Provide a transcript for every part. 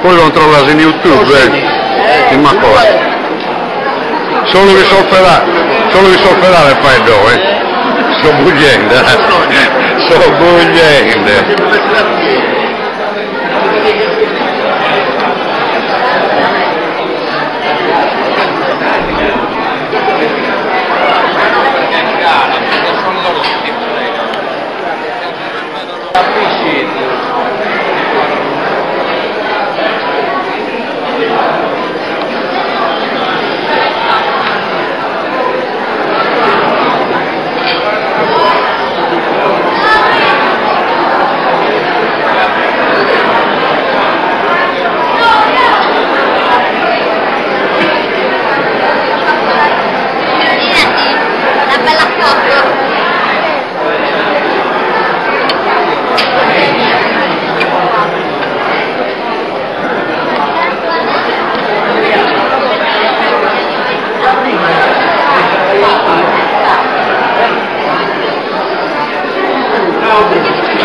Poi controllas in YouTube, eh, in Macora. Solu chi sos fedales, solu chi sos fedales faeddo, eh. So bugliende, eh. So bugliende. Una bella foto.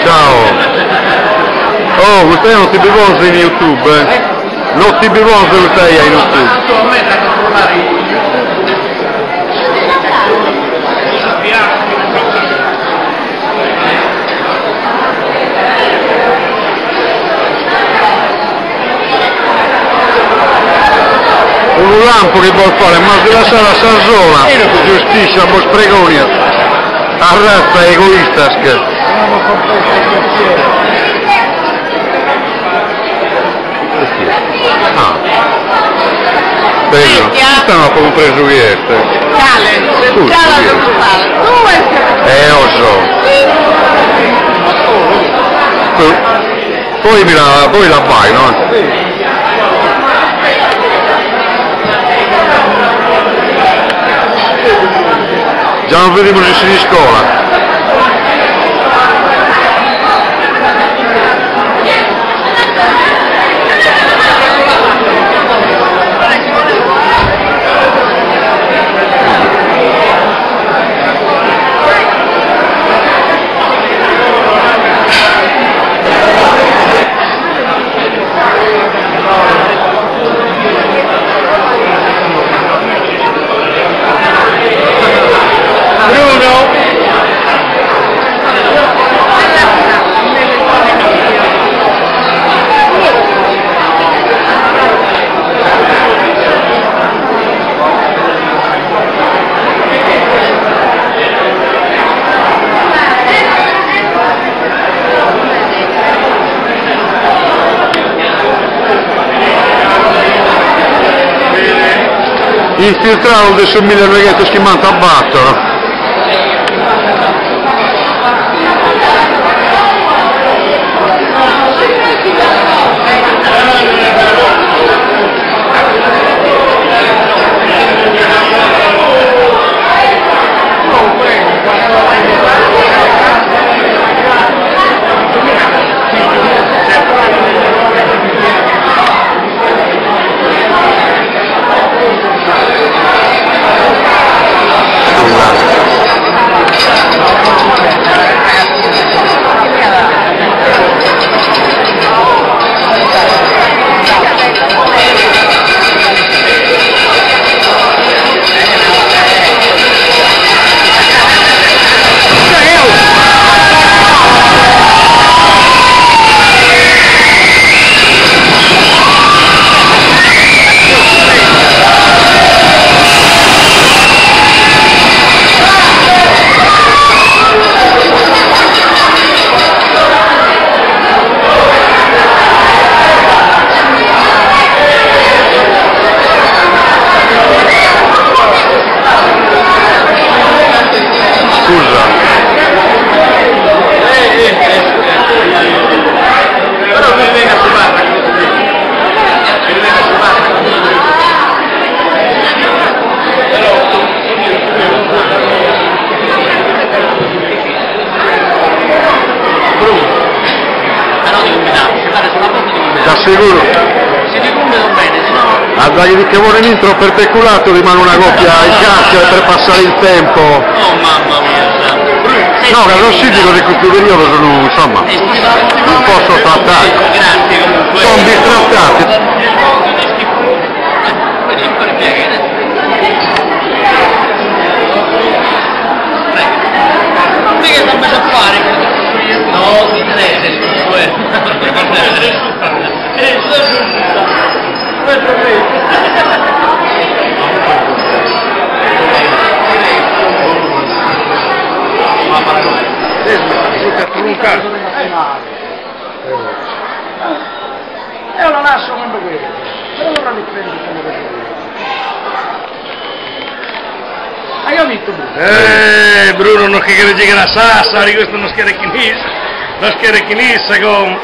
Ciao. Oh, custa 'ia non ti bi ponzo in YouTube, eh? Non ti bi ponzo custa 'ia in YouTube. Unu lampu chi bos faghet, ma si lassat a sa sola, giustiscia bos pregoniat, arratza 'e egoistas che. Ah. Bellu. Custa no apo cumpresu chi est. Cale? Custu chi est. Eo so. Poi mi la, poi la fai, no? Già nos bidimus in Siniscola. Infiltradu de su millenoighentoschimbantabator. Seguru. A da chi che vuole intro per peculato rimane una coppia in carcere per passare il tempo. Oh mamma mia. No, che non sindaco di questo periodo sono, insomma, un po' sotto attacco. Grazie comunque. Sono bistrattati. E ora lascio quando quello, però allora li prendi come faccio Hai capito Bruno? Bruno nos que quiere llegar a Sassari, questo nos quiere chinissa, nos quiere chinissa con...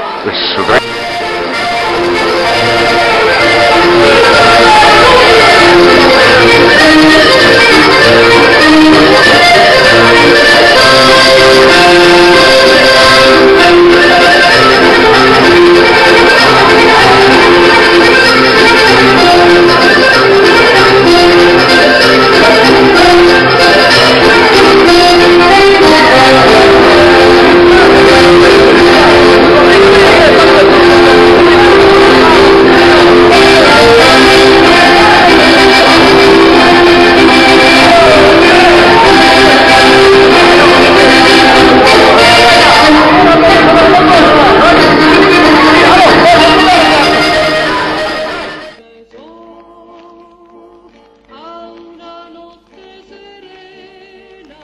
A una notte serena,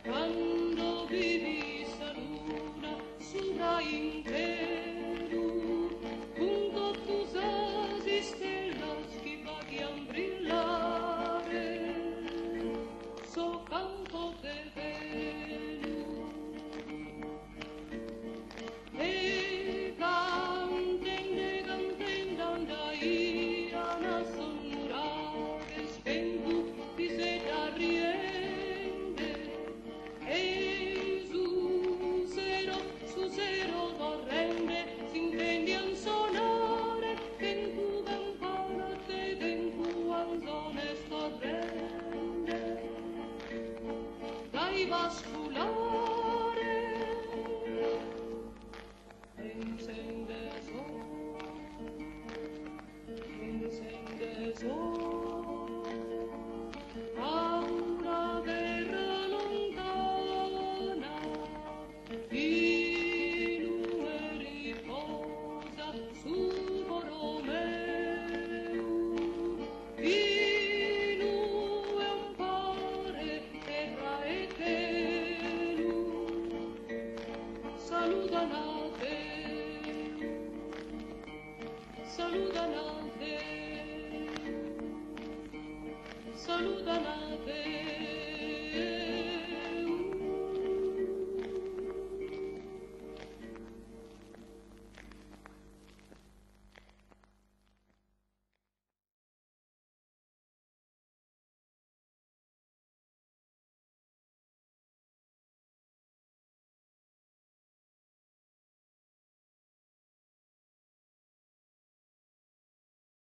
quando vidi sa luna subra in chelu, cun totu sas istellas chi faghian brillare, so campo de velu. E cantende, cantende andaian a sos nuraghes, chentu piseddas riende, e su sero, su sero torrende, s'intendian sonare chentu campanas e chentu anzones torrende. Dai pasculare, pensende so, pensende so, a una terra lontana, inue riposa su coro meu, inue umpare terra e chelu, saludan a Deu, saludan a Deu, saludan a Deu.